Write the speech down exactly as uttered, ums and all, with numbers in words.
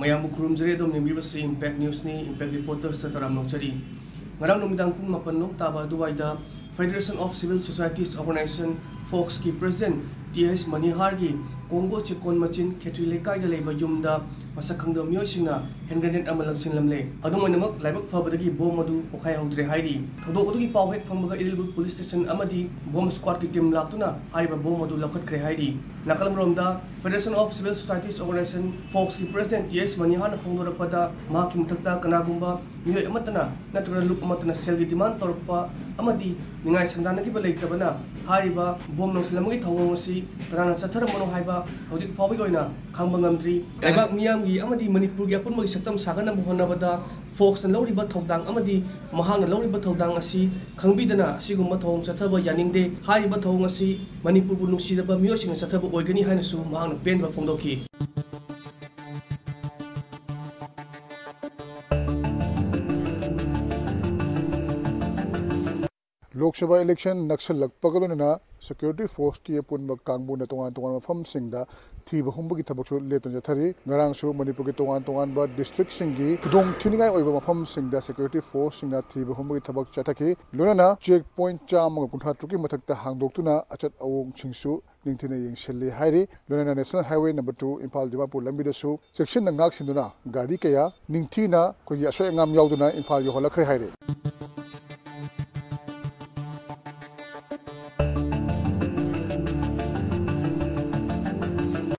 ꯃꯌꯥꯝꯕꯨ ꯈꯨꯔꯨꯝꯖꯔꯤ꯫ ꯑꯗꯣꯝ ꯌꯦꯡꯕꯤꯔꯤꯕꯁꯤ impact ꯅ꯭ꯌꯨꯁꯅꯤ꯫ Impact ꯔꯤꯄꯣꯔꯇꯔꯁꯇ ꯇꯔꯥꯝ ꯂꯧꯖꯔꯤ꯫ ꯉꯔꯥꯡ ꯅꯨꯃꯤꯗꯥꯡ ꯄꯨꯡ ꯃꯥꯄꯟ ꯂꯣꯝ ꯇꯥꯕ ꯑꯗꯨꯋꯥꯏꯗ Federation of Civil Societies Organization, ꯐꯣꯛꯁꯀꯤ ꯄ꯭ꯔꯦꯁꯤꯗꯦꯟꯠ ꯇꯤ ꯑꯩꯆ ꯃꯅꯤꯍꯥꯔꯒꯤ ꯀꯣꯡꯕꯣ ꯆꯤꯀꯣꯟ ꯃꯆꯤꯟ ꯈꯦꯇ꯭ꯔꯤ ꯂꯩꯀꯥꯏꯗ ꯂꯩꯕ ꯌꯨꯝꯗ ꯃꯁꯛ ꯈꯪꯗꯕ ꯃꯤꯑꯣꯏꯁꯤꯡꯅ ꯍꯦꯟ ꯒ꯭ꯔꯦꯅꯦꯗ ꯑꯃ ꯂꯪꯁꯤꯜꯂꯝꯂꯦ꯫ ꯑꯗꯨꯝ ꯑꯣꯏꯅꯃꯛ, ꯂꯥꯏꯕꯛ ꯐꯕꯗꯒꯤ ꯕꯣꯝ ꯑꯗꯨ ꯄꯣꯈꯥꯏꯍꯧꯗ꯭ꯔꯦ ꯍꯥꯏꯔꯤ꯫ ꯊꯧꯗꯣꯛ ꯑꯗꯨꯒꯤ ꯄꯥꯎ ꯍꯦꯛ ꯐꯪꯕꯒ ꯏꯔꯤꯜꯕꯨ ꯄꯨꯂꯤꯁ ꯁ꯭ꯇꯦꯁꯟ ꯑꯃꯗꯤ ꯕꯣꯝ ꯁ꯭ꯀ꯭ꯋꯥꯗꯀꯤ ꯇꯤꯝ ꯂꯥꯛꯇꯨꯅ ꯍꯥꯏꯔꯤꯕ ꯕꯣꯝ ꯑꯗꯨ ꯂꯧꯈꯠꯈ꯭ꯔꯦ ꯍꯥꯏꯔꯤ꯫ ꯅꯥꯀꯜ ꯑꯃꯔꯣꯝꯗ, Federation of Civil Societies Organization, ꯐꯣꯛꯁꯀꯤ ꯄ꯭ꯔꯦꯁꯤꯗꯦꯟꯠ ꯇꯤ ꯑꯩꯆ ꯃꯅꯤꯍꯥꯔꯅ ꯐꯣꯡꯗꯣꯔꯛꯄꯗ, ꯃꯍꯥꯛꯀꯤ ꯃꯊꯛꯇ ꯀꯅꯥꯒꯨꯝꯕ ꯃꯤꯑꯣꯏ ꯑꯃꯠꯇꯅ ꯅꯠꯇ꯭ꯔꯒ ꯂꯨꯞ ꯑꯃꯠꯇꯅ ꯁꯦꯜꯒꯤ ꯗꯤꯃꯥꯟ ꯇꯧꯔꯛꯄ ꯑꯃꯗꯤ ꯅꯤꯡꯉꯥꯏ ꯁꯪꯗꯥꯅꯈꯤꯕ ꯂꯩꯇꯕꯅ ꯍꯥꯏꯔꯤꯕ ꯕꯣꯝ ꯂꯪꯁꯤꯜ ꯑꯃꯒꯤ ꯊꯧꯑꯣꯡ ꯑꯁꯤ ꯀꯅꯥꯅ ꯆꯠꯊꯔꯝꯕꯅꯣ ꯍꯥꯏꯕ ꯍꯧꯖꯤꯛ ꯐꯥꯎꯕꯒꯤ ꯑꯣꯏꯅ ꯈꯪꯕ ꯉꯝꯗ꯭ꯔꯤ꯫ ꯂꯩꯕꯥꯛ ꯃꯤꯌꯥꯝꯒꯤ ꯑꯃꯗꯤ ꯃꯅꯤꯄꯨꯔꯒꯤ ꯑꯄꯨꯟꯕꯒꯤ ꯁꯛꯇꯝ ꯁꯥꯒꯠꯅꯕ ꯍꯣꯠꯅꯕꯗ ꯐꯣꯛꯁꯅ ꯂꯧꯔꯤꯕ ꯊꯧꯗꯥꯡ ꯑꯃꯗꯤ ꯃꯍꯥꯛꯅ ꯂꯧꯔꯤꯕ ꯊꯧꯗꯥꯡ ꯑꯁꯤ ꯈꯪꯕꯤꯗꯅ ꯑꯁꯤꯒꯨꯝꯕ ꯊꯧꯑꯣꯡ ꯆꯠꯊꯕ ꯌꯥꯅꯤꯡꯗꯦ꯫ ꯍꯥꯏꯔꯤꯕ ꯊꯧꯑꯣꯡ ꯑꯁꯤ ꯃꯅꯤꯄꯨꯔꯕꯨ ꯅꯨꯡꯁꯤꯖꯕ ꯃꯤꯑꯣꯏꯁꯤꯡꯅ ꯆꯠꯊꯕ ꯑꯣꯏꯒꯅꯤ ꯍꯥꯏꯅꯁꯨ ꯃꯍꯥꯛꯅ ꯄꯦꯟꯕ ꯐꯣꯡꯗꯣꯛꯈꯤ꯫ ꯂꯣꯛ ꯁꯚꯥ ꯏꯂꯦꯛꯁꯟ ꯅꯛꯁꯜꯂꯛꯄꯒ ꯂꯣꯏꯅꯅ ꯁꯦꯀ꯭ꯌꯨꯔꯤꯇꯤ ꯐꯣꯔꯁꯀꯤ ꯑꯄꯨꯟꯕ ꯀꯥꯡꯕꯨꯅ ꯇꯣꯉꯥꯟ ꯇꯣꯉꯥꯟꯕ ꯃꯐꯝꯁꯤꯡꯗ ꯊꯤꯕ ꯍꯨꯝꯕꯒꯤ ꯊꯕꯛꯁꯨ ꯂꯦꯞꯇꯅ ꯆꯠꯊꯔꯤ꯫ ꯉꯔꯥꯡꯁꯨ ꯃꯅꯤꯄꯨꯔꯒꯤ ꯇꯣꯉꯥꯟ ꯇꯣꯉꯥꯟꯕ ꯗꯤꯁꯇ꯭ꯔꯤꯛꯁꯤꯡꯒꯤ ꯈꯨꯗꯣꯡ ꯊꯤꯅꯤꯡꯉꯥꯏ ꯑꯣꯏꯕ ꯃꯐꯝꯁꯤꯡꯗ ꯁꯦꯀ꯭ꯌꯨꯔꯤꯇꯤ ꯐꯣꯔꯁꯁꯤꯡꯅ ꯊꯤꯕ ꯍꯨꯝꯕꯒꯤ ꯊꯕꯛ ꯆꯠꯊꯈꯤ꯫ ꯂꯣꯏꯅꯅ ꯆꯦꯛ ꯄꯣꯏꯟꯠ ꯆꯥꯝꯃꯒ ꯀꯨꯟꯊ꯭ꯔꯥ ꯇꯔꯨꯛꯀꯤ ꯃꯊꯛꯇ ꯍꯥꯡꯗꯣꯛꯇꯨꯅ ꯑꯆꯠ ꯑꯋꯣꯡꯁꯤꯡꯁꯨ ꯅꯤꯡꯊꯤꯅ ꯌꯦꯡꯁꯤꯜꯂꯤ ꯍꯥꯏꯔꯤ꯫ ꯂꯣꯏꯅꯅ national highway number two Imphal Dimapur ꯂꯝꯕꯤꯗꯁꯨ ꯆꯦꯛꯁꯤꯟꯅ ꯉꯥꯛ ꯁꯦꯟꯗꯨꯅ ꯒꯥꯔꯤ ꯀꯌꯥ ꯅꯤꯡꯊꯤꯅ ꯑꯩꯈꯣꯏꯒꯤ ꯑꯁꯣꯏ ꯑꯉꯥꯝ ꯌꯥꯎꯗꯅ ꯏꯝꯐꯥꯜ ꯌꯧꯍꯜꯂꯛꯈ꯭ꯔꯦ ꯍꯥꯏꯔꯤ꯫